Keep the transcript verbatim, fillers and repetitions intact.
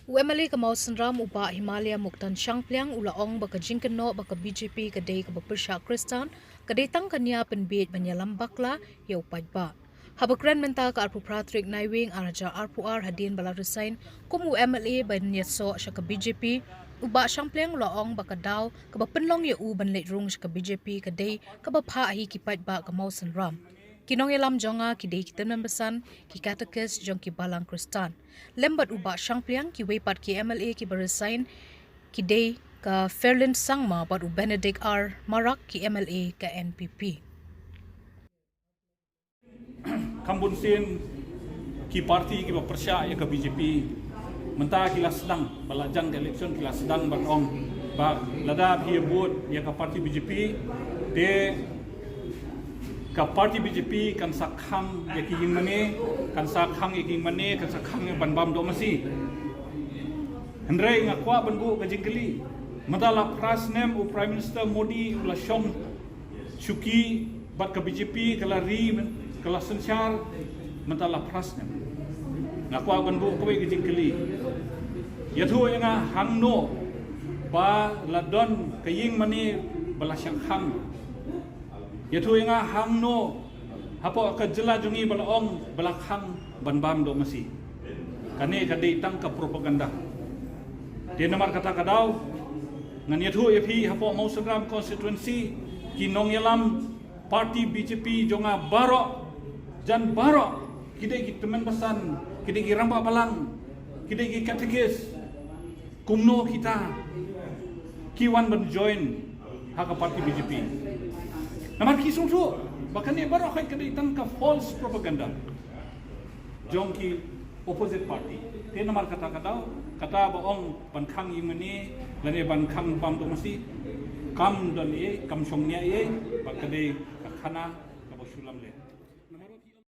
U M L A ka Mawsynram u Bah Himalaya Muktan Shangpliang u la ong ba ka jingkynnoh ba ka B J P ka dei kaba pyrshah Khristan ka dei tang ka nia pynbiej ban ïalam bakla ïa u paidbah. Haba kren mynta ka arphew phra tarik Naiwieng ar hajar arphew ar hadien ba la resign kum u M L A ban ïasoh sha ka B J P, u Bah Shangpliang u la ong ba ka daw kaba pynlong ïa u ban leit rung sha ka B J P ka dei kaba phah hi ki paidbah ka Mawsynram. Ki nongïalam jong nga ki dei ki tymmen basan, ki katekis jong ki balang Khristan. Lem bad u Bah Shangpliang, kiwei pat ki M L A kiba resign ki dei ka Ferlin Sangma bad u Benedict R Marak, ki M L A ka N P P. Kham bun sien ki parti kiba pyrshah ïa ka B J P mynta ki la sdang, ba la jan ka election ki la sdang ban ong ba lada phi ïa vote ïa ka parti B J P, te ka parti B J P kan sa khang ïa ki ïingmane, kan sa khang ïa ki ïingmane, kan sa khang ïa ban bam doh masi. Hynrei nga kwah ban buh ka jingkylli. Mynta la phra snem u Prime Minister Modi u la shong shuki bad ka B J P, ka la ri, ka la synshar, mynta la phra snem. Nga kwah ban buh kawei ka jingkylli. Ïathuh ïa nga hangno ba la don ka ïingmane ba la shah khang. Ïathuh ïa nga hangno hapoh ka jylla jong ngi ba la ong ba la khang ban bam doh masi. Kane ka dei tang ka propaganda. Te namar kata ka daw ngan ïathuh ïa phi, hapoh Mawsynram constituency ki nongïalam parti B J P jong nga baroh, jan baroh, ki dei ki tymmen basan, ki dei ki rangbah balang, ki dei ki katekis. Kumno kita ki wan ban join ha ka parti B J P? Namar ki sngewthuh ba kane baroh ka dei tang ka false propaganda jong ki opposite party. Te namar kata ka daw, kata ba ong ban khang ïingmane lane ban khang bam doh masi, kam don ei, kam shong nia ei, ba ka dei ka khana kaba shu lamler.